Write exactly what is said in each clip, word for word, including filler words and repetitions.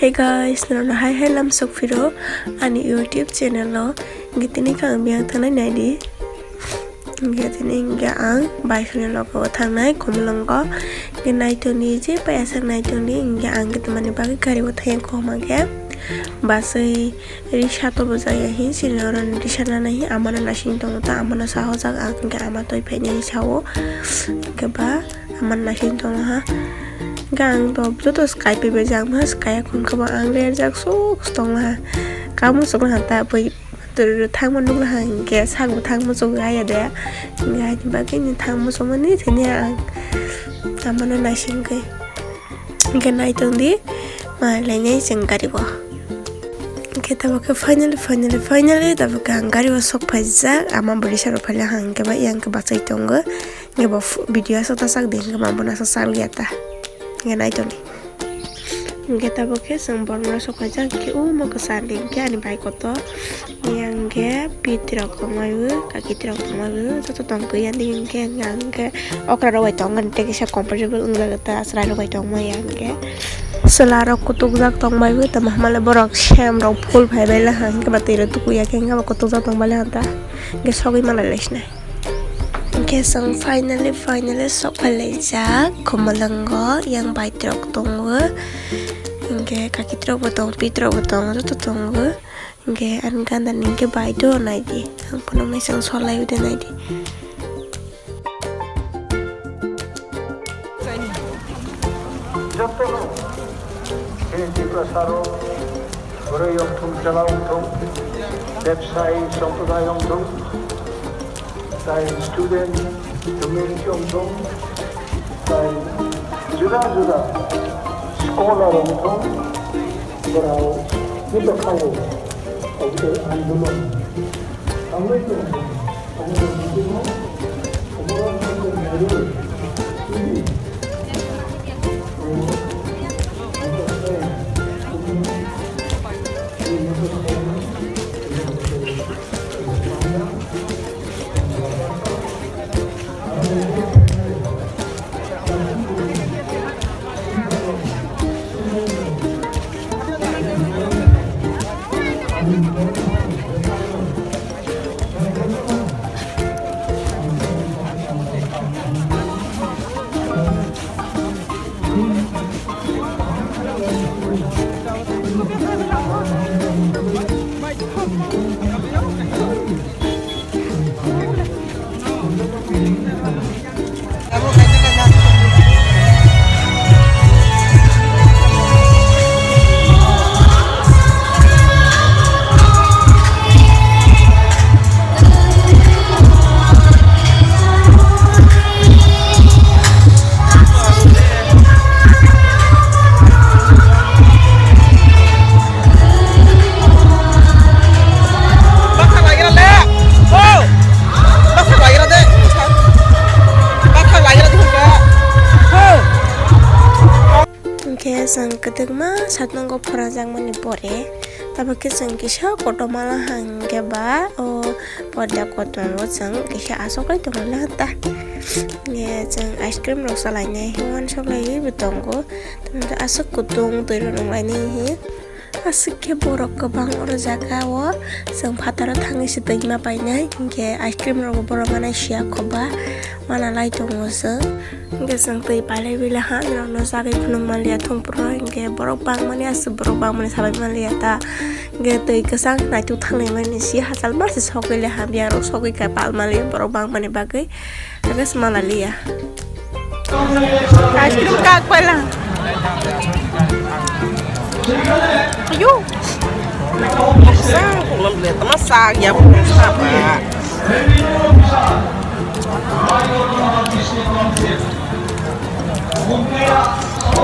Hey guys, norokno hai hai lam sok phiro ani YouTube channel o. Hingke tini khe ang biyang thangnai naidi. Hingke tini hingke ang bai soni logo o thangnai Khumulwngo. Hingke naitoni je pai aswk naitoni hingke ang khe tamani bagwi gari o thang khe homa khe baswi risa to bwjaya hin sini oro ni risa nana hin amano nasing tongo ta amano sahojak ang hingke ama toi phainai sao hingke ba. Aman naising tongha. Hingke ang to joto sky paibai jak ma sky akhon khe bo ang lerjak suk tongha. Kamo sukla ta bui thangma nukla hingke sak bo thangma suk ya de. Hingke ani bagwi ni thangma sukmani thani ang amano naising khe. Hingke naitong di ma lainai chwng gari bo. Hingke tabuk khe finally finally finally tabuk khe ang gari bo sok phaijak ama bwrwi saro phaila hingke ba yang khe bachai tongo. Hingke bo video aswk ta sak di hingke ma bono aswk sak liya ta hingke naitoni. Hingke tabuk khe chwng borok no sok phaijak hingke o mo kwchar di hingke ani bike kotor yang hingke pit rok tongmai o kaki rok tongmai o joto tongkhe yang di hingke hingke okra rok bai tongmani tei kisa comfortable wngjak ta chwrai rok bai tongmai yang hingke chwla rok kutuk jak tongmai o tamo hamale borok sem rok phul phaibai laha hingke ba twi rok tukuya khe hingke ba kutuk jak tongbai laha ta. Hingke sogwi malai lai sinai. Hingke chwng finally finally sok phai laijak Khumulwngo yang bike rok tongo. Hingke kaki rok bo tongo pit rok bo tongo joto tongo. Hingke ani ganda ni hingke bike do naidi ang phunuknai chwng solai ode naidi. Jotono khe Tiprasa rok bwrwi wngthung, chwla wngthung, bebsayi somprodai wngthung, tai student community wngthung, tai juda juda scholar wngthung, borok joto khaio obo andolon. Hingke chwng kwdwkma satnongo phwrwngjakmani pore, tabuk khe chwng kisa kotorma hwnkhe ba o porda kotorma o chwng kisa achoklai tongmani ta. Hingke chwng ice cream rok chalainai hwnwi uansuk laiwi bo tongo. Aswk kutung twi rok nung lainai hi. Aswk khe borok kwbang oro jaga o chwng phataro thangwi se twi ma painai, hinkhe ice cream rok bo borok ma nai siya kho ba, ma na lai tongo chwng. Hinkhe chwng twi pailai bile ha norok no jagwi phunuk manliya thung phuru, hinkhe borok bang mani aswk borok bang mani sabai manliya ta, hinkhe twi kwchang naituk thanglai mani si hachal ma se sogwi le hamya rok sogwi kha pal manliya borok bang mani bagwi. Agus malaliya. Ice cream kak pala. Ayo. Sang kulam le tama sang ya pun sapa.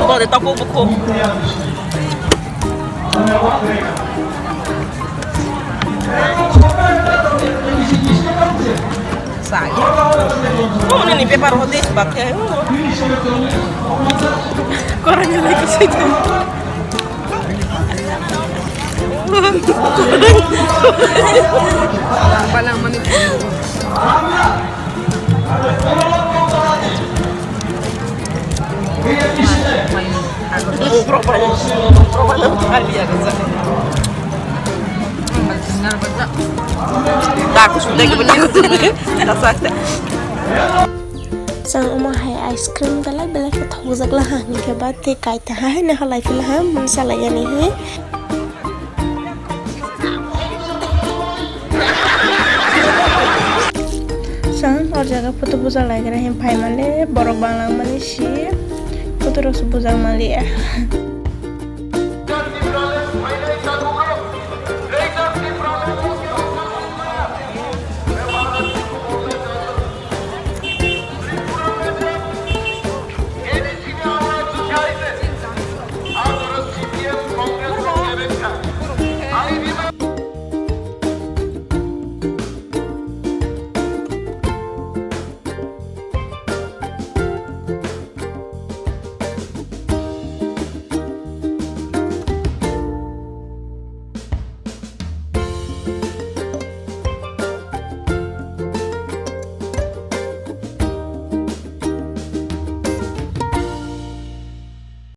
Bo de toko buko. Sai. Oh, ini paper hote sebab kayak. Kurang lagi sih. Palang manis. Chwng omo hai ice cream belai belai khe thokjak laha, hinkhe ba tei kaita hai no halai phi laha, mui salai yani hi. Chwng o jaga photo buja lai gra hin phai male borok bang lang mani si photo rok se bujak maliya.